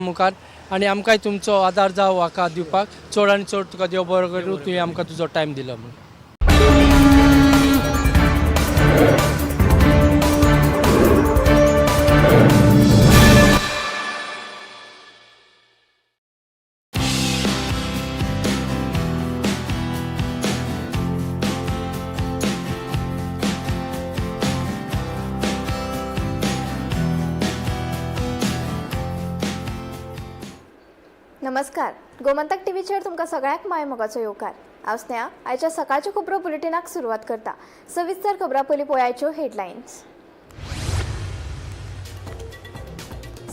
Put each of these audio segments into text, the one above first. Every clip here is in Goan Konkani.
मुखार आनी आमकांय तुमचो आदार जावं हाका दिवपाक चड आनी चड तुका देव बरो करूं, तुवें आमकां तुजो टायम दिलो म्हणून. नमस्कार, गोमंतक टीव्हीचेर तुमकां सगळ्यांक माय मोगाचो येवकार. हांव स्नेहा, आयच्या सकाळच्यो खबरो बुलेटिनाक सुरवात करता. सविस्तर खबरां पयलीं पळयाच्यो हेडलायन्स.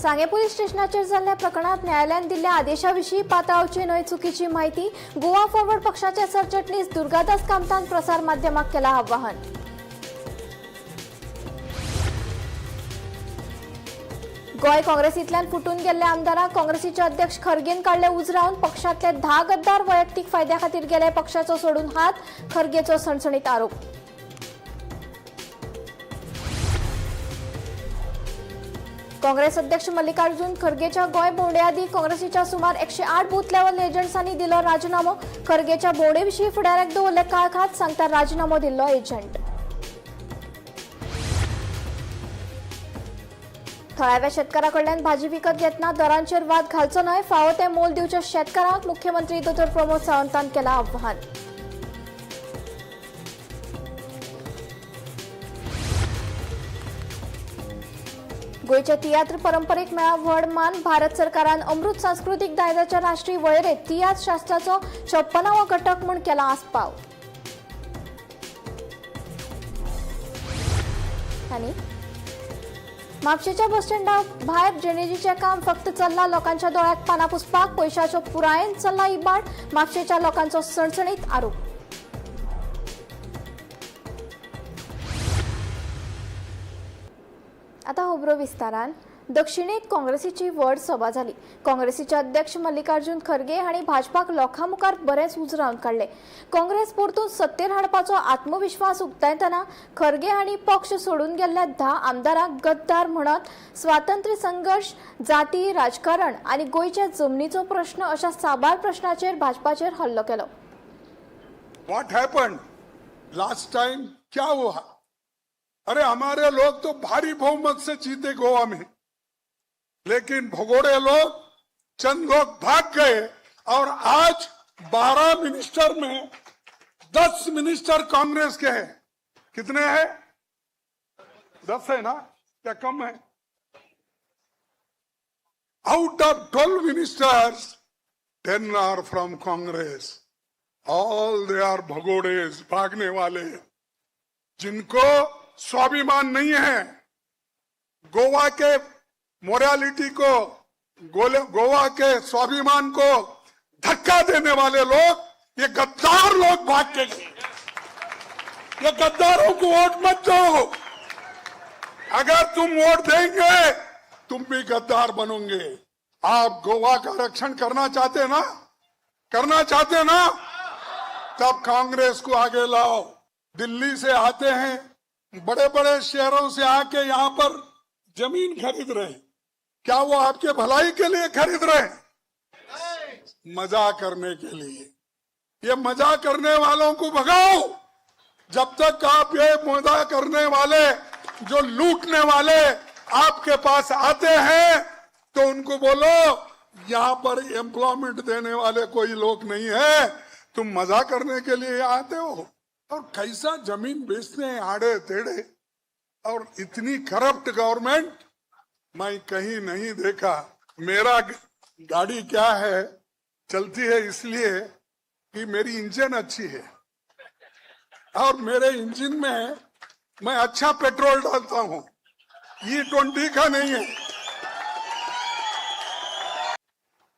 सांगें पुलीस स्टेशनाचेर जाल्ल्या प्रकरणांत न्यायालयान दिल्ल्या आदेशा विशीं पातळावची न्हय चुकीची म्हायती, गोवा फॉरवर्ड पक्षाचे सरचिटणीस दुर्गादास कामतान प्रसार माध्यमाक केला आवाहन. गोंय काँग्रेसींतल्यान फुटून गेल्ल्या आमदारांक काँग्रेसीचे अध्यक्ष खरगेन काडले उजरावन. पक्षांतले 10 गद्दार वैयक्तीक फायद्या खातीर गेले पक्षाचो सोडून हात, खरगेचो सणसणीत आरोप. काँग्रेस अध्यक्ष मल्लिकार्जुन खरगेच्या गोंय भोंवडे आदीं काँग्रेसीच्या सुमार 108 बूथ लेव्हल एजंट्सांनी दिलो राजिनामो. खरगेच्या भोंवडे विशीं फुडाऱ्याक दवरले काळखात, सांगता राजिनामो दिल्लो एजंट. थळाव्या शेतकारां कडल्यान भाजी विकत घेतना दरांचेर वाद घालचो न्हय, फावो तें मोल दिवच्या शेतकारांक मुख्यमंत्री दोतोर प्रमोद सावंतान केलां आव्हान. गोंयच्या तियात्र परंपरेक मेळ्ळा व्हड मान. भारत सरकारान अमृत सांस्कृतीक दायजाच्या राष्ट्रीय वळेरेंत तियात्र शास्त्राचो 56वो घटक म्हूण केला आस्पाव. आनी म्हापशेच्या बस स्टँडा भायर ड्रेनेजीचें काम फक्त चल्लां लोकांच्या दोळ्याक पानां पुसपाक, पयशाचो पुरायेन चल्ला इबाड, म्हापशेच्या लोकांचो सणसणीत आरोप. आतां खबरो विस्तारान. दक्षिणेंत काँग्रेसीची व्हड सभा जाली. काँग्रेसीचे अध्यक्ष मल्लिकार्जुन खरगे हांणी भाजपाक लोकां मुखार बरेंच उजरावन काडलें. काँग्रेस परतून सत्तेर हाडपाचो आत्मविश्वास उक्तायतना खरगे हांणी पक्ष सोडून गेल्ल्या 10 आमदारांक गद्दार म्हणत स्वातंत्र्य संघर्श, जाती राजकारण आनी गोंयच्या जमनीचो प्रश्न अशा साबार प्रश्नाचेर भाजपाचेर हल्लो केलो. What happened last time? क्या हुआ? अरे हमारे लोग तो भारी बहुमत से जीते गोवा में, लेकिन भगोड़े लोग, चंद लोग भाग गए और आज 12 मिनिस्टर में 10 मिनिस्टर कांग्रेस के हैं. कितने हैं? 10 है ना, क्या कम है? Out of 12 ministers, 10 are from Congress. All they are भगोड़े, भागने वाले, जिनको स्वाभिमान नहीं है. गोवा के मोरालिटी को, गोवा के स्वाभिमान को धक्का देने वाले लोग, ये गद्दार लोग भाग के गए. ये गद्दारों को वोट मत दो. अगर तुम वोट देंगे, तुम भी गद्दार बनोगे. आप गोवा का रक्षण करना चाहते ना, करना चाहते ना, तब कांग्रेस को आगे लाओ. दिल्ली से आते हैं, बड़े बड़े शहरों से आके यहां पर जमीन खरीद रहे हैं. क्या वो आपके भलाई के लिए खरीद रहे हैं? मजा करने के लिए. ये मजा करने वालों को भगाओ. जब तक आप ये मजा करने वाले, जो लूटने वाले आपके पास आते हैं, तो उनको बोलो, यहां पर एम्प्लॉयमेंट देने वाले कोई लोग नहीं है. तुम मजा करने के लिए आते हो और कैसा जमीन बेचते हैं आड़े टेढ़े. और इतनी करप्ट गवर्नमेंट मैं कहीं नहीं देखा. मेरा गाड़ी क्या है, चलती है इसलिए कि मेरी इंजन अच्छी है और मेरे इंजन में मैं अच्छा पेट्रोल डालता हूं, ई 20 का नहीं है.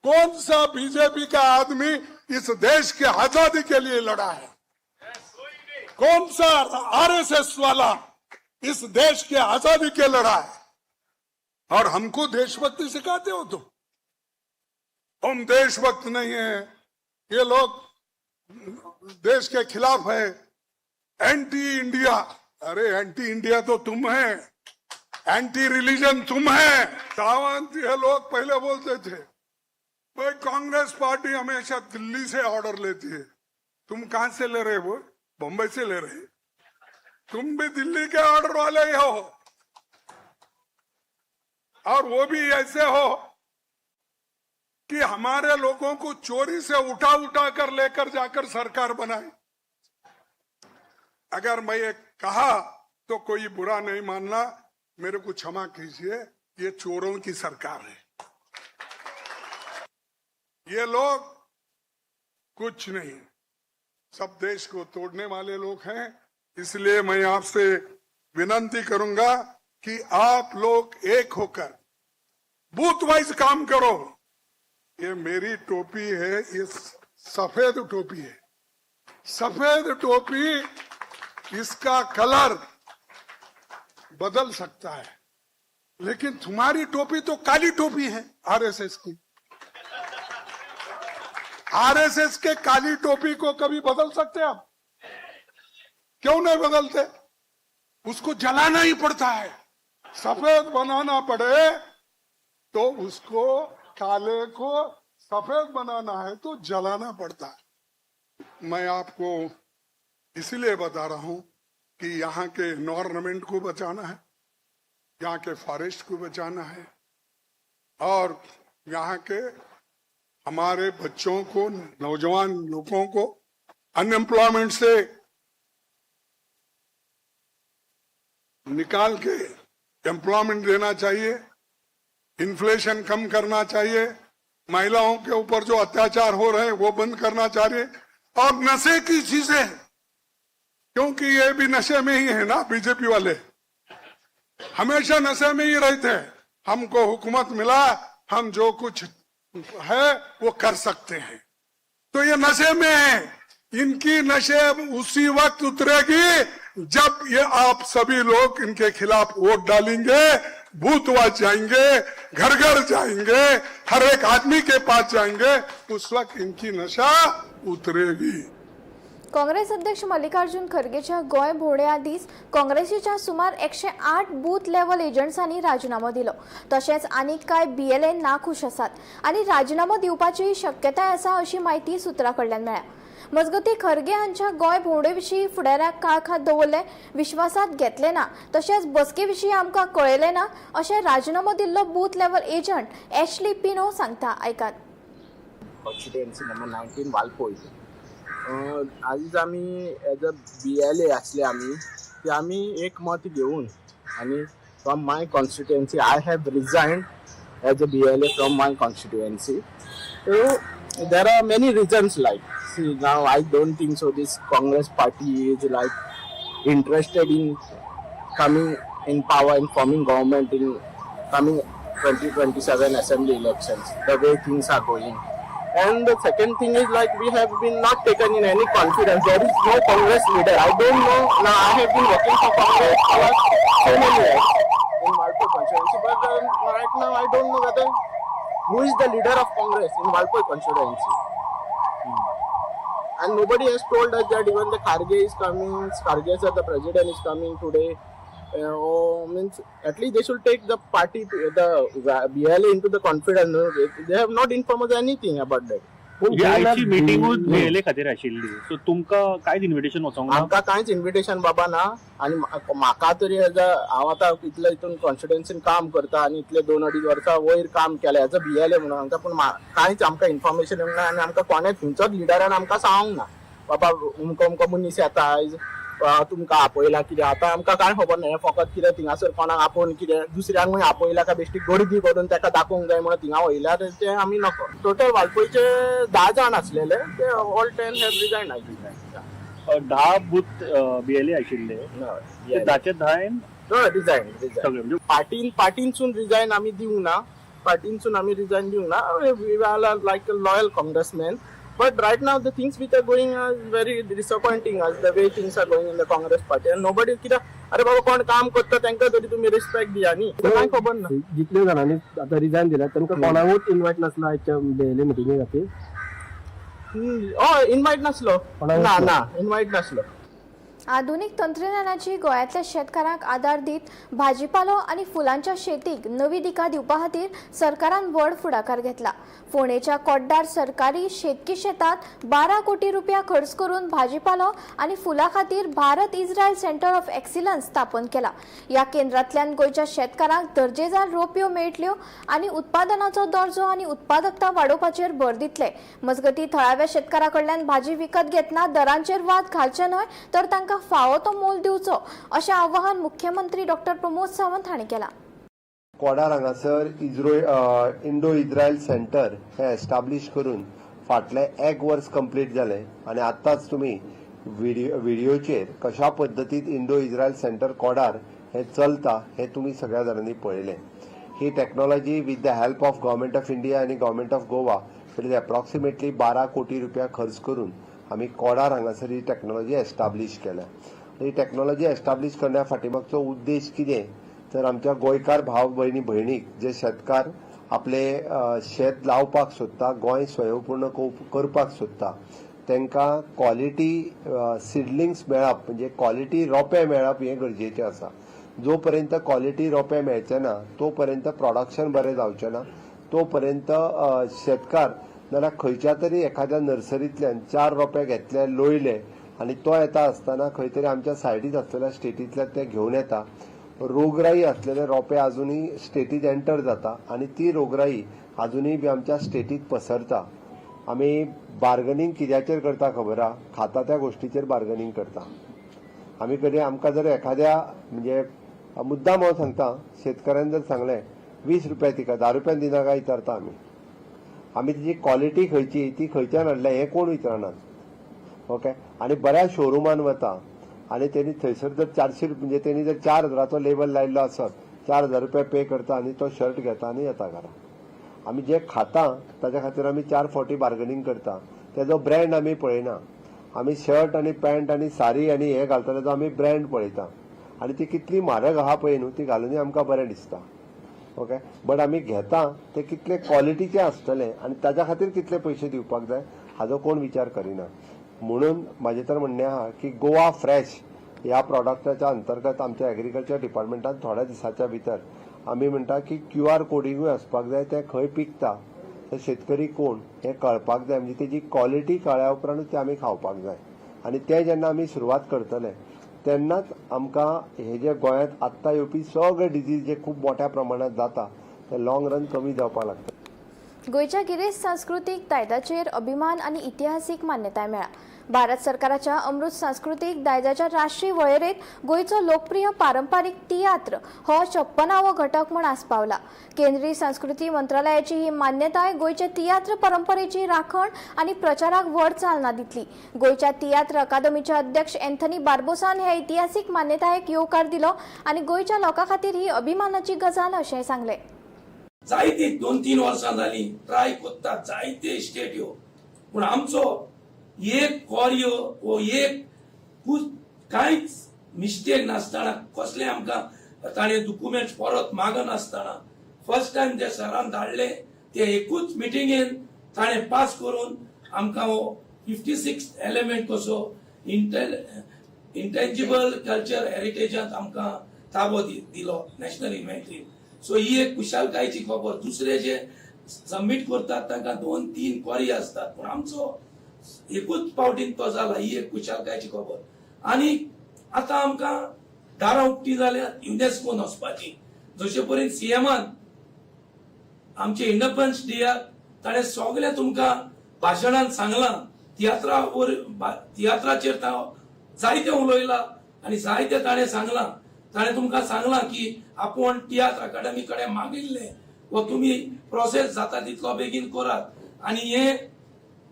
कौन सा बीजेपी का आदमी इस देश की आजादी के लिए लड़ा है? कौन सा आरएसएस वाला इस देश की आजादी के लड़ा है? और हमको देशभक्ति सिखाते हो तुम. हम देशभक्त नहीं है, ये लोग देश के खिलाफ है, एंटी इंडिया. अरे, एंटी इंडिया तो तुम है. एंटी रिलीजन तुम है। सावंत, ये लोग पहले बोलते थे, भाई, कांग्रेस पार्टी हमेशा दिल्ली से ऑर्डर लेती है। तुम कहां से ले रहे हो? बम्बई से ले रहे। तुम भी दिल्ली के ऑर्डर वाले ही हो और वो भी ऐसे हो कि हमारे लोगों को चोरी से उठा उठा कर लेकर जाकर सरकार बनाई। अगर मैं ये कहा तो कोई बुरा नहीं मानना, मेरे को क्षमा कीजिए। ये चोरों की सरकार है। ये लोग कुछ नहीं, सब देश को तोड़ने वाले लोग हैं। इसलिए मैं आपसे विनंती करूंगा कि आप लोग एक होकर बूथ वाइज काम करो। ये मेरी टोपी है, ये सफेद टोपी है। सफेद टोपी, इसका कलर बदल सकता है, लेकिन तुम्हारी टोपी तो काली टोपी है आरएसएस की। आरएसएस के काली टोपी को कभी बदल सकते आप? क्यों नहीं बदलते? उसको जलाना ही पड़ता है। सफेद बनाना पड़े तो उसको, काले को सफेद बनाना है तो जलाना पड़ता है। मैं आपको इसलिए बता रहा हूं कि यहाँ के इन्वायरमेंट को बचाना है, यहाँ के फॉरेस्ट को बचाना है और यहाँ के हमारे बच्चों को, नौजवान लोगों को अनएम्प्लॉयमेंट से निकाल के एम्प्लॉयमेंट देना चाहिए, इन्फ्लेशन कम करना चाहिए, महिलाओं के ऊपर जो अत्याचार हो रहे हैं वो बंद करना चाहिए और नशे की चीजें, क्योंकि ये भी नशे में ही है ना। बीजेपी वाले हमेशा नशे में ही रहते हैं। हमको हुकूमत मिला, हम जो कुछ है वो कर सकते हैं। तो ये नशे में है। इनकी नशे उसी वक्त उतरेगी जब ये आप सभी लोग इनके खिलाफ वोट डालेंगे, बूथ वाइज जाएंगे, घर घर जाएंगे, हर एक आदमी के पास जाएंगे। उस वक्त इनकी नशा उतरेगी। काँग्रेस अध्यक्ष मल्लिकार्जुन खरगेच्या गोंय भोवणे आदींच काँग्रेसीच्या सुमार 108 बूथ लेव्हल एजंट्सांनी राजिनामो दिलो. तशेंच आनीक कांय बीएलए नाखूश आसात आनी राजिनामो दिवपाची शक्यताय आसा, अशी म्हायती सुत्रां कडल्यान मेळ्ळ्या. मजगतीं, खरगे हांच्या गोंय भोंवडे विशीं फुडाऱ्याक काळखांत दवरले, विश्वासात घेतले ना, तशेंच बसके विशीं आमकां कळयलें ना, अशें राजिनामो दिल्लो booth level agent Ashley Pinho सांगता. आयकात. Constituency number 19, Valpoi. आयज आमी एज अ बीएलए आसले आमी की आमी एक मत घेवन आनी from my constituency I have resigned as a BLA from my constituency. So there are many reasons, like, see, now I don't think so this Congress party is like interested in coming in power and forming government in coming 2027 assembly elections, the way things are going. And the second thing is, like, we have been not taken in any confidence. There is no Congress leader. I don't know. Now I have been working for Congress for so many years in Valpoi constituency, but right now I don't know whether who is the leader of Congress in Valpoi constituency. And nobody has told us that even the Kharge is coming, Kharge sir, the president, is coming today. Or means at least they should take the party, the BLA into the confidence. They have not informed us anything about that. म्हणजे आयची मिटिंगूच बीएलए खातीर आशिल्ली, सो तुमकां कांयच इन्व्हिटेशन वचोंक ना? आमकां कांयच इन्व्हिटेशन बाबा ना. आनी म्हाका तरी एज अ हांव आतां इतले हितून कॉन्स्टिट्युएन्सीन काम करता आनी इतले दोन अडीच वर्सां वयर काम केलें एज अ बीएलए म्हणून सांगता, पूण कांयच आमकां इन्फॉर्मेशन येवंक ना आनी आमकां कोणेच, खंयचोच लिडरान आमकां सांगूंक ना, बाबा अमको अमको मनीस येता आयज, तुमकां आपयला कितें. आतां आमकां कांय खबर ना. हें फकत कितें थिंगासर कोणाक आपोवन कितें दुसऱ्यांकूय आपयला काय बेश्टी गर्दी करून ताका दाखोवंक जाय म्हणून थिंगा वयल्यार तें आमी नको. टोटल वाळपयचे 10 जाण आसलेले, ते ऑल 10 have resign आयज. 10 बूथ बीएलए आशिल्ले, ते धाचे धायन रिजायन रिजायन. सगळे म्हणजे पार्टीन पार्टीनसून रिजायन आमी दिवंक ना. पार्टीनसून आमी रिजायन दिवंक ना. We are like a loyal Congressman, but right now the things which are going are very disappointing, as the way things are going in the Congress party, and nobody, कित्याक अरे बाबा, कोण काम करता तांकां तरी तुमी रिस्पेक्ट दिया न्ही. कांय खबर ना. जितले जाणांनी आतां रिजायन दिला तांकां कोणाकूच इन्वायट नासलो आयच्या बीएलए मिटिंगे खातीर? हय, इनवायट नासलो. कोणाकूच ना. ना. ना, इनवायट नासलो. आधुनीक तंत्रज्ञानाची गोंयांतल्या शेतकारांक आदार दीत भाजीपालो आनी फुलांच्या शेतीक नवी दिका दिवपा खातीर सरकारान व्हड फुडाकार घेतला. फोंडेच्या कोड्डार सरकारी शेतकी शेतांत 12 कोटी रुपया खर्च करून भाजीपालो आनी फुलां खातीर Bharat Israel centre of excellence स्थापन केला. ह्या केंद्रांतल्यान गोंयच्या शेतकारांक दर्जेदार रोपयो मेळटल्यो आनी उत्पादनाचो दर्जो आनी उत्पादकता वाडोवपाचेर भर दितले. मजगतीं, थळाव्या शेतकारां कडल्यान भाजी विकत घेतना दरांचेर वाद घालचे न्हय, तर तांकां फावो तो मोल दिवचो, अशें आवाहन मुख्यमंत्री डॉक्टर प्रमोद सावंत हांणी केलां. कोडार हांगासर इंडो इस्रायल सेंटर हे एस्टाब्लीश करून फाटलें एक वर्स कंप्लीट जालें आनी आत्ताच तुमी व्हिडियोचेर कशा पद्दतीन इंडो इस्रायल सेंटर कोडार हें चलता हें तुमी सगळ्या जाणांनी पळयलें. ही technology with the help of Government of India आनी गव्हर्मेंट ऑफ गोवा एप्रॉक्सिमेटली 12 कोटी रुपया खर्च करून आमी कोडार हांगासर ही टॅक्नॉलॉजी एस्टाब्लीश केल्या. ही टॅक्नॉलॉजी एस्टाब्लीश करण्या फाटीमागचो उद्देश कितें, तर आमच्या गोंयकार भाव भयणी भयणीक जे शेतकार आपले शेत लावपाक सोदता, गोंय स्वयंपूर्ण करपाक सोदता, तांकां क्वॉलिटी सिडलिंग्स मेळप म्हणजे क्वॉलिटी रोपे मेळप हें गरजेचें आसा. जो पर्यंत क्वॉलिटी रोपे मेळचे ना, तो पर्यंत प्रोडक्शन बरें जावचें ना. तो पर्यंत शेतकार नाल्यार खंयच्या तरी एखाद्या नर्सरींतल्यान चार रोपे घेतले, लोयले आनी तो येता आसतना खंय तरी आमच्या सायडीत आसलेल्या स्टेटींतल्यान ते घेवन येता. रोगराई असलेले रोपे अजुनूय स्टेटीत एंटर जाता आनी ती रोगराई अजुनूय बी आमच्या स्टेटीत पसरता. आमी बार्गनींग कित्याचेर करता खबर आहा? खाता त्या गोश्टीचेर बार्गनींग करता आमी. कधी आमकां जर एखाद्या, म्हणजे मुद्दाम हांव सांगता, शेतकऱ्यान जर सांगलें 20 रुपया, तिका 10 रुपयान दिना काय विचारता आमी. आमी तिची क्वॉलिटी खंयची, ती खंयच्यान हाडल्या हें कोण विचारनात. ओके, आनी बऱ्या शोरुमान वता आनी तेणी थंयसर जर 400, म्हणजे तेणी जर 4000चो लेबल लायिल्लो आसत, 4000 रुपया पे करता आनी तो शर्ट घेता आनी येता घरा. आमी जे खाता ताच्या खातीर आमी चार फावटी बार्गनींग करता. तेजो ब्रँड आमी पळयना. आमी शर्ट आनी पॅन्ट आनी सारी आनी हे घालता तेजो आमी ब्रँड पळयता आनी ती कितली म्हारग आहा पळय न्हू, ती घालूनय आमकां बरें दिसता. ओके, बट आमी घेता ते कितले क्वॉलिटीचे आसतले आनी ताच्या खातीर कितले पयशे दिवपाक जाय हाजो कोण विचार करिना. म्हणून म्हाजें तर म्हणणें आहा की गोवा फ्रेश ह्या प्रॉडक्टाच्या अंतर्गत आमच्या एग्रीकल्चर डिपार्टमेंटान थोड्या दिसाच्या भितर आमी म्हणटा की क्यू आर कोडिंगूय आसपाक जाय. तें खंय पिकता, ते शेतकरी कोण हें कळपाक जाय. म्हणजे तेजी क्वॉलिटी कळ्ळ्या उपरांतूच तें आमी खावपाक जाय. आनी तें जेन्ना आमी सुरवात करतले तेन्नाच आमकां हे जे गोंयांत आत्तां येवपी सगळे डिजीज जे खूब मोठ्या प्रमाणात जाता ते लॉंग रन कमी जावपाक लागता. गोंयच्या गिरेस्त सांस्कृतीक दायजाचेर अभिमान आनी इतिहासीक मान्यताय मेळ्ळा. भारत सरकाराच्या अमृत सांस्कृतीक दायजाच्या राष्ट्रीय वळेरेंत गोंयचो लोकप्रिय पारंपारीक तियात्र हो 56वो घटक म्हूण आस्पावला. केंद्रीय संस्कृती मंत्रालयाची ही मान्यताय गोंयच्या तियात्र परंपरेची राखण आनी प्रचाराक व्हड चालना दितली. गोंयच्या तियात्र अकादमीचे अध्यक्ष एन्थनी बार्बोसान हे इतिहासीक मान्यतायेक येवकार दिलो आनी गोंयच्या लोकां खातीर ही अभिमानाची गजाल अशेंय सांगलें. जायती 2-3 वर्सां जालीं ट्राय कोत्ता जायते स्टेट ह्यो, पूण आमचो एक कोरियो वो एक कांयच मिस्टेक नासतना, कसले आमकां ताणें डॉक्युमेंट्स परत मागनासतना, फर्स्ट टायम जे सरान धाडले ते एकूच मिटिंगेन ताणें पास करून आमकां हो 56 एलिमेंट कसो इंटेंजिबल कल्चर हेरिटेजांत आमकां ताबो दिलो नॅशनल इन्व्हेंटरी. सो ही एक खुशालकायेची खबर. दुसरे जे सबमीट करतात तांकां दोन तीन क्वारी आसतात, पूण आमचो एकूच फावटीन तो जाला. ही एक खुशालकायेची खबर. आनी आतां आमकां दारां उक्ती जाल्या युनेस्कोन वचपाची. जशे पर्यंत सीएमान आमचे इंडिपेंडन्स डेयाक ताणें सगळें तुमकां भाशणान सांगलां, तियात्रावर तियात्राचेर जायतें उलयला आनी जायतें ताणें सांगलां. ताणें तुमकां सांगलां की आपूण तियात्र अकादमी कडेन मागिल्लें व तुमी प्रोसेस जाता तितलो बेगीन करात आनी हे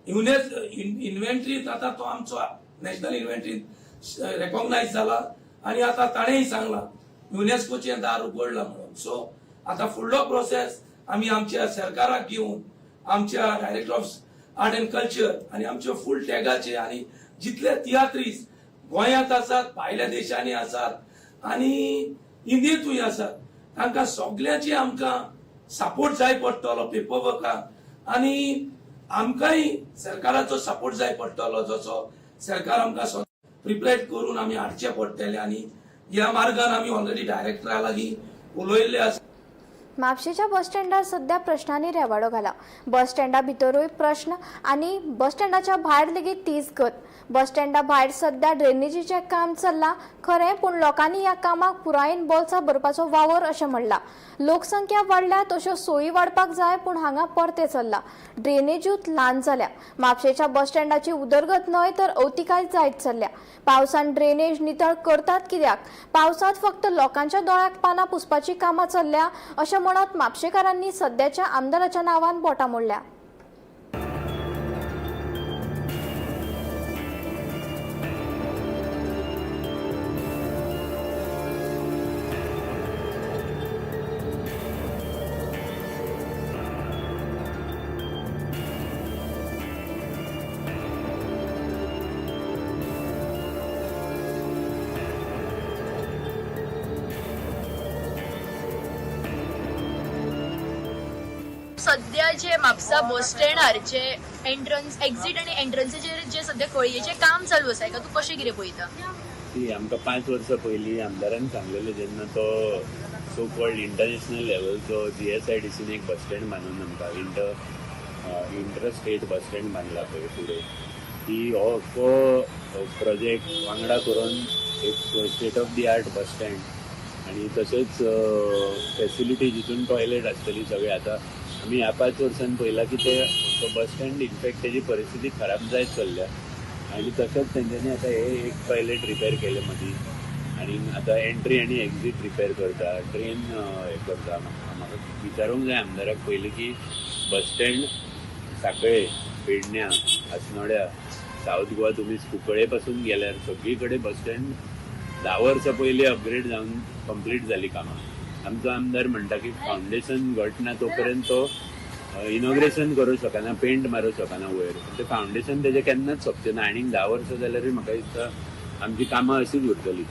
युनेस इन्व्हेंटरीत आतां तो आमचो नॅशनल इन्व्हेंटरीत रेकॉग्नायज जाला. आनी आतां ताणेंय सांगलां युनेस्कोचें दार उगडलां म्हणून. सो आतां फुडलो प्रोसेस आमी आमच्या सरकाराक घेवन, आमच्या Director of Art and Culture आनी आमच्या फूल टॅगाचे आनी जितले तियात्रीस गोंयांत आसात, भायल्या देशांनी आसात आनी इंडियेंतूय आसात, तांकां सगल्यांची आमकां सपोर्ट जाय पडटलो पेपर वर्काक आनी आमकांय सरकाराचो सपोर्ट जाय पडटलो, जसो सरकार आमकां प्रिपेर करून आमी हाडचे पडटले आनी ह्या मार्गान आमी ऑलरेडी डायरेक्टरा लागीं उलयल्ले आसा. म्हापशेच्या बस स्टँडार सध्या प्रश्नांनी रेवाडो घाला. बस स्टँडा भितरूय प्रश्न आनी बस स्टँडाच्या भायर लेगीत तीच गत. बस स्टँडा भायर सध्या ड्रेनेजीचें काम चल्लां खरें, पूण लोकांनी ह्या कामाक पुरायेन बोल्सां भरपाचो वावर अशें म्हणलां. लोकसंख्या वाडल्या तश्यो सोयी वाडपाक जाय, पूण हांगा परतें चल्लां. ड्रेनेजूच ल्हान जाल्या. म्हापशेच्या बस स्टँडाची उदरगत न्हय तर अवतिकाय जायत चल्ल्या. पावसान ड्रेनेज नितळ करतात कित्याक? पावसांत फक्त लोकांच्या दोळ्याक पानां पुसपाची कामां चल्ल्या अशें म्हणत म्हापशेकारांनी सध्याच्या आमदाराच्या नांवान बोटां मोडल्या. सध्या जे म्हापसा बस स्टँडार जे एंट्रन्स एक्झीट आनी एंट्रन्साचेर जे सध्या खळयेचें काम चालू आसा, हेका तूं कशें कितें पळयता? ती आमकां 5 वर्सां पयलीं आमदारान सांगलेलें, जेन्ना तो सो कॉल्ड इंटरनॅशनल लेवलचो GSIDCन एक बस स्टँड बांदून आमकां इंटर स्टेट बस स्टँड बांदला पळय फुडें, की हो अख्खो प्रोजेक्ट वांगडा करून एक state of the art bus stand आनी तशेंच फेसिलिटी जितून टॉयलेट आसतली सगळें. आतां आमी ह्या 5 वर्सान पळयलां की ते तो बस स्टँड इनफॅक्ट तेजी परिस्थिती खराब जायत चल्ल्या आनी तशेंच तेंच्यांनी आतां हे एक टॉयलेट रिपेर केलें मदीं आनी आतां एंट्री आनी एक्झीट रिपेर करता, ड्रेन हें करता. म्हाका विचारूंक जाय आमदाराक पयलीं की बस स्टँड सांखळे, पेडण्या, अस्नोड्या, सावथ गोवा तुमी कुंकळे पासून गेल्यार सगळी कडेन बस स्टँड 10 वर्सां पयलीं अपग्रेड जावन कंप्लीट जाली कामां. आमचो आमदार म्हणटा की फावंडेशन घट ना तो पर्यंत तो इनॉग्रेशन करूं शकना, पेंट मारूं शकना वयर. ते फावंडेशन तेजें केन्नाच सोंपचें ना. आनीक 10 वर्सां जाल्यारूय म्हाका दिसता आमची कामां अशीच उरतली.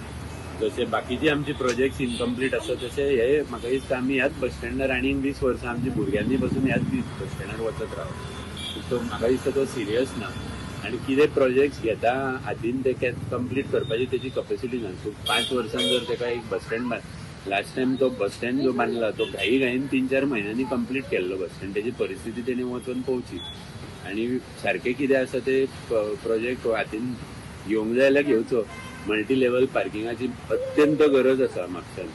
जशे बाकीचे आमचे प्रोजेक्ट्स इनकम्प्लीट आसा तशे हे म्हाका दिसता आमी ह्याच बस स्टँडार आनीक 20 वर्सां आमच्या भुरग्यांनी पसून ह्याच बस स्टँडार वचत रावत. सो म्हाका दिसता तो सिरियस ना आनी कितें प्रोजेक्ट्स घेता हातीन ते कंप्लीट करपाची तेजी कपेसिटी ना. सो 5 वर्सां जर तेका एक बस स्टँड लास्ट टायम तो बस स्टँड जो बांदला तो घाई घाईन 3-4 म्हयन्यांनी कंप्लीट केल्लो बस स्टँड, तेजी परिस्थिती तेणी वचोन पळोवची आनी सारकें कितें आसा ते प्रोजेक्ट हातीन घेवंक जाय जाल्यार घेवचो. मल्टी लेवल पार्किंगाची अत्यंत गरज आसा म्हापश्यान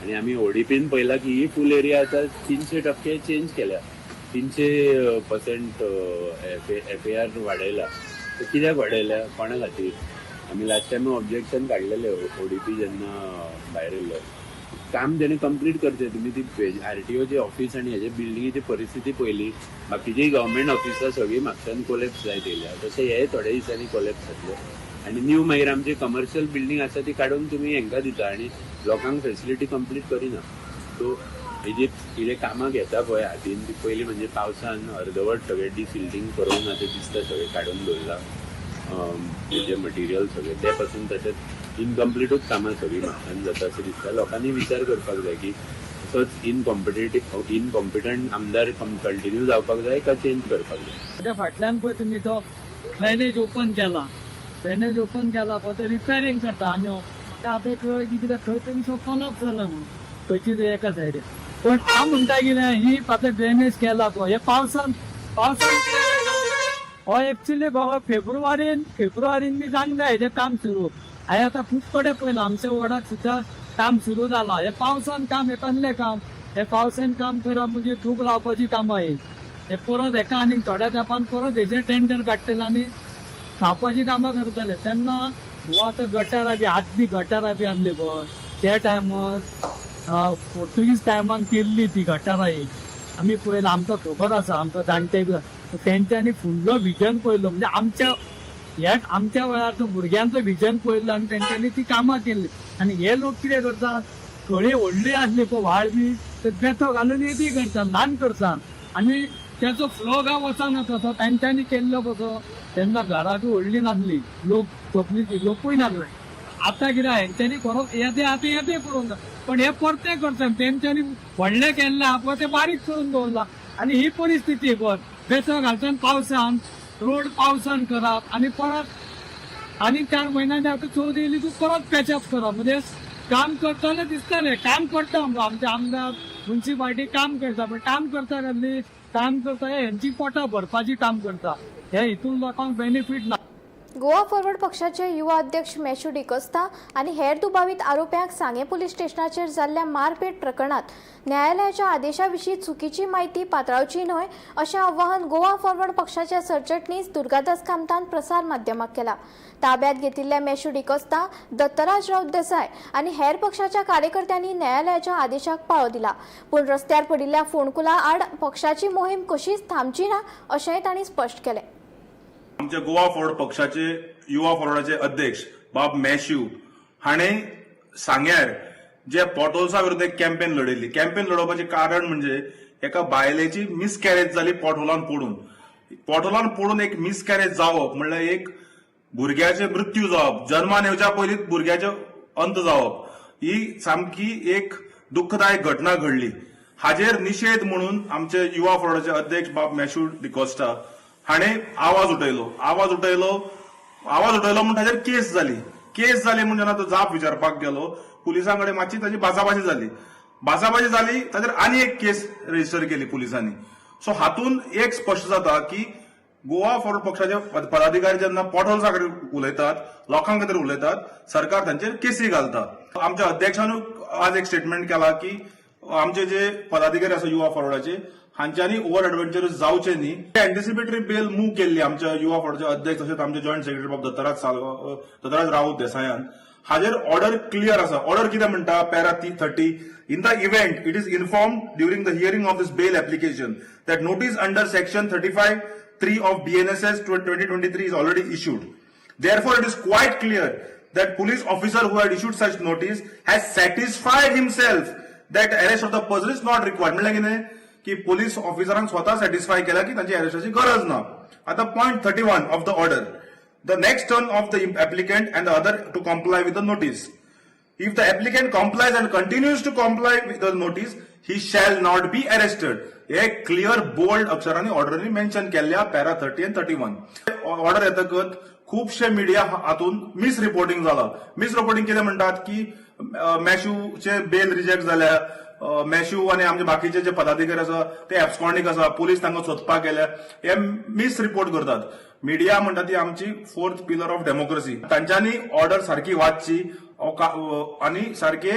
आनी आमी ODPन पळयलां की ही फूल एरिया आतां 300% चेंज केल्या, 300% FAR वाडयला. तर कित्याक वाडयल्या, कोणा खातीर? आमी लास्ट टायम ऑब्जेक्शन काडलेलें ODP जेन्ना भायर येयल्लो. काम तेणी कंप्लीट करचें. तुमी ती RTOचे ऑफिस आनी हेजे बिल्डिंगेची परिस्थिती पळयली, बाकीची गव्हर्मेंट ऑफिसां सगळीं म्हापश्यान कोलॅप्स जायत येयल्या, तशें हे थोड्या दिसांनी कोलॅप्स जातले. आनी न्यू मागीर आमची कमर्शियल बिल्डींग आसा ती काडून तुमी हेंकां दिता आनी लोकांक फेसिलिटी कंप्लीट करिना. सो हेजी कितें कामां घेता पळय हातीन ती पयलीं म्हणजे पावसान अर्दवट सगळें डिसिल्टींग करून आतां दिसता सगळें काडून दवरलां हेजें मटिरियल सगळें, तें पासून तशेंच इनकम्प्लिटूच कामां सगळीं म्हापश्यान जाता अशें दिसता. लोकांनी विचार करपाक जाय की असोच इनकॉम्पिटंट आमदार कंटिन्यू जावपाक जाय काय चेंज करपाक जाय. त्या फाटल्यान पळय तुमी तो ड्रेनेज ओपन केला, ड्रेनेज ओपन केला पळय ते रिपेरींग करता आनी आतां कळ्ळें की कितें खंय तरी सो कोलप्स जाला म्हणून खंयची तरी एका सायडीन. पण हांव म्हणटा कितें ही आतां ड्रेनेज केला पळय हे पावसान हो एक्चुली बाबा फेब्रुवारीन बी जावंक जाय हेजें काम सुरू. हांवें आतां खूब कडेन पळयलां आमच्या वॉर्डांत सुद्दां काम सुरू जालां. हे पावसान काम हें कसलें काम? हे पावसान काम करप म्हणजे धूप लावपाची कामां ही. हे परत हेका आनीक थोड्या तेंपान परत हेजें टेंडर काडटले आनी खावपाची कामां करतले. तेन्ना हो आतां गटारां बी आदली गटारां बी आसली पळय त्या टायमार पोर्तुगीज टायमान केल्ली ती गटारां ही आमी पळयलां, आमकां खबर आसा, आमकां जाणटे बी तेंच्यांनी फुडलो विजन पळयलो म्हणजे आमच्या ह्या आमच्या वेळार तो भुरग्यांचो विजन पळयलो आनी तेंच्यांनी ती कामां केल्ली. आनी हे लोक कितें करतात, खळी व्हडली आसली पळय व्हाळ बी तर बेतो घालून येदी करतात, ल्हान करतात आनी तेचो फ्लो गांव वचना तसो तेंच्यांनी केल्लो कसो. तेन्ना घरां बी व्हडली नासली, लोक पब्लीक लोकूय नासले. आतां कितें हेंच्यांनी खरो येदे आतां येदे करूंक जाय, पण हे परते करतात. तेंच्यांनी व्हडलें केल्लें आहा पळय तें बारीक करून दवरलां आनी ही परिस्थिती पळय बेतो घालता पावसान, रोड पावसान करप आनी परत आनी 4 म्हयन्यांनी आतां चवथ येयली, तूं परत पॅचअप करप. म्हणजे काम करतना दिसता न्ही, काम करता आमचे आमदार मुन्सिपालिटी काम करता, पण काम करता कसली काम करता, हेंची पोटां भरपाची काम करता, हे हितून लोकांक बेनिफीट ना. गोवा फॉरवर्ड पक्षाचे युवा अध्यक्ष मॅश्यू डिकोस्ता आनी हेर दुबावीत आरोप्यांक सांगें पुलीस स्टेशनाचेर जाल्ल्या मारपेट प्रकरणात न्यायालयाच्या आदेशा विशीं चुकीची म्हायती पातळावची न्हय अशें आवाहन गोवा फॉरवर्ड पक्षाचे सरचिटणीस दुर्गादास कामतान प्रसार माध्यमाक केला. ताब्यात घेतिल्ल्या मॅश्यू डिकोस्ता, दत्तराज राऊत देसाय आनी हेर पक्षाच्या कार्यकर्त्यांनी न्यायालयाच्या आदेशाक पाळो दिला. पूण रस्त्यार पडिल्ल्या फोंडकुला आड पक्षाची मोहीम कशीच थांबची ना अशेंय तांणी स्पश्ट केलें. आमच्या गोवा फॉरवर्ड पक्षाचे युवा फॉरवर्डाचे अध्यक्ष बाब मॅश्यू हाणे सांग्यार जे पोटहोल्सा विरुद्ध एक कॅम्पेन लढयली. कॅम्पेन लढोवपाचें कारण म्हणजे एका बायलेची मिसकॅरेज जाली पोटहोलान पडून. पोटहोलान पडून एक मिसकॅरेज जावप म्हणल्यार एक भुरग्याचे मृत्यू जावप, जन्मान येवच्या पयलींच भुरग्याचे अंत जावप, ही सामकी एक दुःखदायक घटना घडली. हाजेर निशेध म्हणून आमचे युवा फॉरवर्डाचे अध्यक्ष बाब मॅश्यू डिकोस्टा हाणे आवाज उठयलो. आवाज उठयलो म्हूण ताचेर केस जाली. केस जाली म्हूण जेन्ना तो जाप विचारपाक गेलो पुलिसां कडेन मातशी ताची बाचाबाची जाली. बाचाबाची जाली ताचेर आनी एक केस रजिस्टर केली पुलिसांनी. सो हातून एक स्पश्ट जाता की गोवा फॉरवर्ड पक्षाचे पदाधिकारी जेन्ना पोटहोल्सा खातीर उलयतात, लोकां खातीर उलयतात, सरकार तांचेर केसी घालता. आमच्या अध्यक्षानूय आज एक स्टेटमेंट केला की आमचे जे पदाधिकारी आसा युवा फॉरवर्डाचे हांच्यांनी ओव्हर एडव्हेंचरस जावचे न्ही. एंटिसिपेटरी बेल मूव केल्ली आमच्या युवा फॉरवर्डचे अध्यक्ष तशेंच आमचे जॉयंट सेक्रेटरी बाब दत्तराज राऊत देसायान. हाजेर ऑर्डर क्लियर आसा. ऑर्डर कितें म्हणटा, para 30, in the event it is informed during the hearing of this bail application that notice under section 35(3) of BNSS 2023 is already issued. Therefore, it is quite clear that police officer who had issued such notice has satisfied himself that arrest of the person is not required. म्हणल्यार कितें की पोलीस ऑफिसरांक स्वता सॅटिस्फाय केला की तांची अरेस्टाची गरज ना. आता point 31 of the order, the next turn of the applicant and the other to comply with the notice. If the applicant complies and continues to comply with the notice, he shall not be arrested. हे क्लियर बोल्ड अक्षरांनी ऑर्डरांनी मेन्शन केल्ल्या पॅरा 30 आनी 31. ऑर्डर येतकच खुबशे मिडिया हातून मिसरिपोर्टिंग जाला. मिसरिपोर्टिंग कितें म्हणटात की मॅश्यूचे बेल रिजेक्ट जाल्या, मॅश्यू आनी आमचे बाकीचे जे पदाधिकारी आसा ते एब्सकॉन्डिंग आसा, पुलीस तांकां सोदपाक गेल्या, हे मिसरिपोर्ट करतात. मिडिया म्हणटा ती आमची फोर्थ पिलर ऑफ डेमोक्रेसी. तांच्यांनी ऑर्डर सारकी वाचची आनी सारके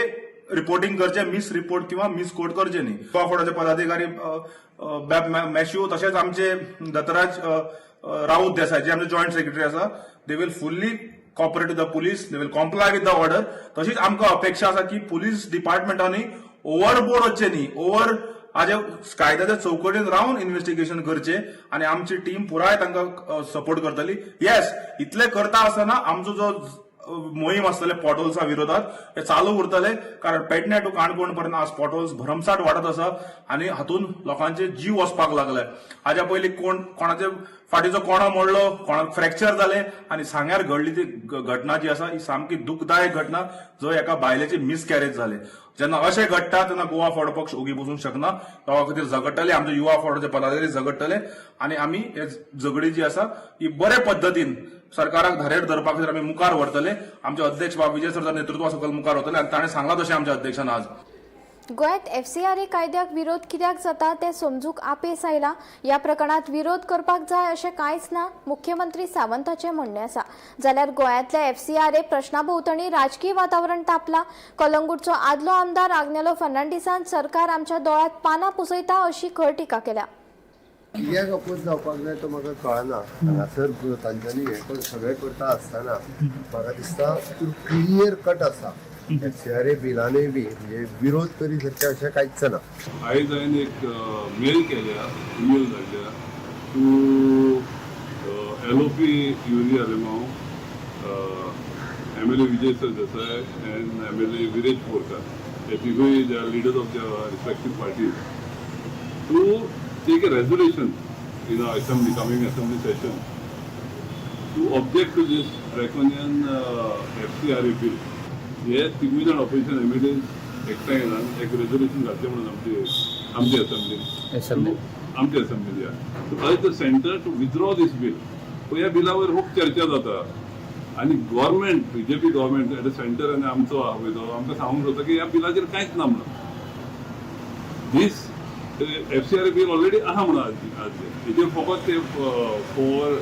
रिपोर्टिंग करचे, मिस रिपोर्ट किंवा मिस कोट करचे न्ही. गोवा फॉरवर्डाचे पदाधिकारी मॅश्यू तशेंच आमचे दत्तराज राऊत देसाय जे आमचे जॉयंट सेक्रेटरी आसा, they will fully cooperate with the police, they will comply with the order. तशीच आमकां अपेक्षा आसा की पुलीस डिपार्टमेंटांनी ओव्हरबोर्ड वचचे न्ही, ओव्हर हाजे कायद्याच्या चौकटीन रावन इन्व्हेस्टिगेशन करचे आनी आमची टीम पुराय तांकां सपोर्ट करतली. येस, इतले करता आसतना आमचो जो मोहीम आसतले पोटहोल्सा विरोधात हे चालू उरतले, कारण पेडणे टू काणकोण पर्यंत आज पोटहोल्स भरमसाठ वाडत आसा आनी हातून लोकांचे जीव वचपाक लागले. हाज्या पयलीं कोणाचे फाटीचो कोणो मोडलो, कोणाक फ्रॅक्चर जाले आनी सांग्यार घडली ती घटना जी आसा ही सामकी दुखदायक घटना, जंय एका बायलेची मिसकॅरेज जाले. जेन्ना अशें घडटा तेन्ना गोवा फॉरवर्ड पक्ष ओगी बसूंक शकना. त्या खातीर झगडटले, आमचे युवा फॉरवर्डचे पदाधिकारी झगडटले आनी आमी हे झगडी जी आसा ही बरे पद्दतीन सरकाराक धारेर धरपा खातीर आमी मुखार व्हरतले. आमचे अध्यक्ष बाब विजय सरच्या नेतृत्वा सकयल मुखार वतले आनी ताणें सांगलां तशें आमच्या अध्यक्षान आज गोंयांत एफसीआरए कायद्याक विरोध कित्याक जाता तें समजूंक अपेस आयला. ह्या प्रकरणात विरोध करपाक जाय अशें कांयच ना, मुख्यमंत्री सावंताचें म्हणणें आसा. जाल्यार गोंयांतल्या एफसीआरए प्रश्ना भोंवतणी राजकीय वातावरण तापलां. कलंगूटचो आदलो आमदार आग्नेलो फर्नांडीसान सरकार आमच्या दोळ्यांत पानां पुसयता अशी खर टिका केल्या. कित्याक अपोज जावपाक जाय तो म्हाका कळना. हांगासर तांच्यांनी हें सगळें करता आसतना म्हाका दिसता क्लियर कट आसा. एफसीआरए बिलानूय बी म्हणजे विरोध करी सारकें अशें कांयच ना. आयज हांवें एक मेल केल्या, इमेल धाडल्या to LOP Yuri Alemao, MLA Vijay Sardesai and MLA Viresh Borkar. हे तिगूय they are leaders of the respective parties, to take a resolution in the assembly, coming assembly session, to object to this draconian FCRA bill. हे तिगूय जाण ऑपोजिशन एमएलए एकठांय येवन एक रेजोल्युशन घातलें म्हणून आमची आमची असेंब्ली आमची assembly to urge the centre to withdraw this bill. ह्या बिलावर खूब चर्चा जाता. आनी government, BJP government at the centre आनी आमचो आहा पळय तो आमकां सांगूंक सोदता की ह्या बिलाचेर कांयच ना म्हणून. This FCRA bill already आहा म्हणून आज हेजेर फकत ते फॉर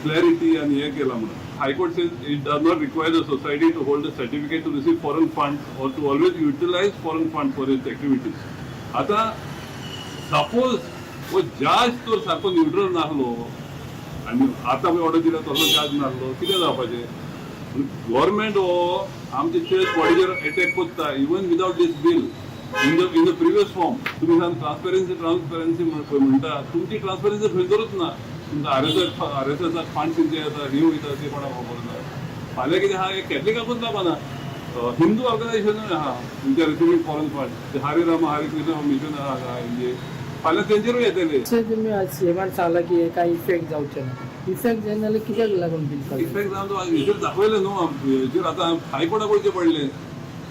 क्लॅरिटी आनी हें केलां म्हणून. High Court says it does not require the society to hold a certificate to receive foreign fund or to always utilize foreign fund for its activities. आतां सपोज हो जज तर सारको न्युट्रल नासलो आनी आतां पळय ऑर्डर दिला तसलो जज नासलो, कितें जावपाचें? गव्हर्मेंट हो आमचे चर्च बॉडीचेर एटॅक करता even without this bill. In the previous form तुमी सांग ट्रान्सपरन्सी ट्रान्सपरन्सी म्हणटा, तुमची ट्रान्सपरन्सी खंयसरूच ना. तुमकां आरएसएसाक फंड खंयचे येता, ही वयता ते कोणाक खबर ना. फाल्यां कितें आहा, कॅथलिकाकूच लागना, हिंदू ऑर्गनायझेशनूय आहा तुमच्या रिसिवींग फॉरन फंड. हरे राम हरे कृष्ण मिशन आहा हेंजे, फाल्यां तेंचेरूय येतले. तुमी आज सीएमान सांगला की हे काय इफेक्ट जावचे ना. इफेक्ट जायना जाल्यार कित्याक लागून बील काडलें? इफेक्ट जावन तो हेचेर दाखयलें न्हू, हेचेर आतां हायकोर्टाक वयचें पडलें.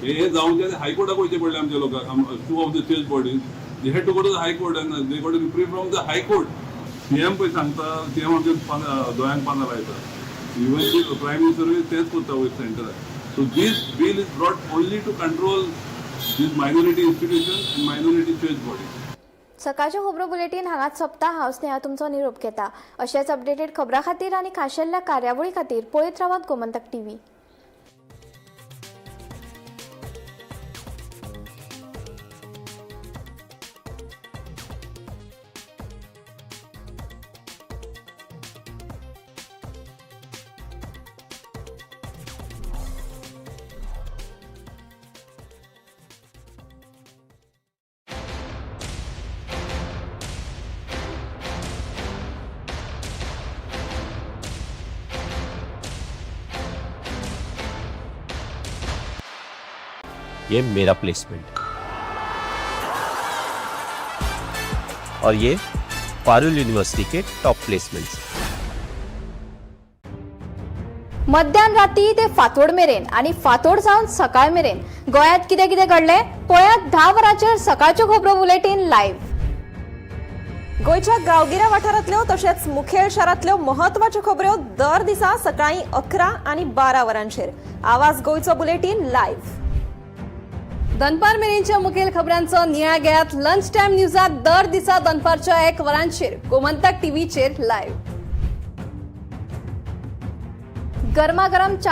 हे जावचें हायकोर्टाक वयचें पडलें आमच्या लोकांक. Two of the church bodies, they had to go to the High Court and they got reprieve from the High Court. CM पळय सांगता, सीएम आमच्या दोळ्यांक पानां लायता. इवन प्रायम मिनिस्टरूय तेंच करता वयर सेंटराक. So this bill is brought only to control this minority institution and minority church bodies. सकाळच्यो खबरो बुलेटीन हांगाच सोंपता. हांव स्नेहा तुमचो निरोप घेता. अशेच अपडेटेड खबरां खातीर आनी खाशेल्ल्या कार्यावळी खातीर पळयत रावात गोमंतक टीव्ही. ये मेरा प्लेसमेंट और ये Parul university K top placements. मध्यान राती ते फांतोड मेरेन आनी फांतोड जावन सकाळ मेरेन गोंयांत कितें कितें घडलें पळयात 10 वरांचेर सकाळच्यो खबरो बुलेटीन लायव्ह. गोंयच्या गांवगिऱ्या वाठारांतल्यो तशेंच मुखेल शारांतल्यो म्हत्वाच्यो खबऱ्यो दर दिसा सकाळीं 11 आनी 12 वरांचेर आवाज गोंयचो बुलेटीन लायव्ह. दनपार मेरेनच्या मुखेल खबरांचो नियाळ घेयात लंच टायम न्यूजात दर दिसा दनपारच्या 1 वरांचेर गोमंतक टीव्हीचेर लायव्ह. गरमागरम चाय.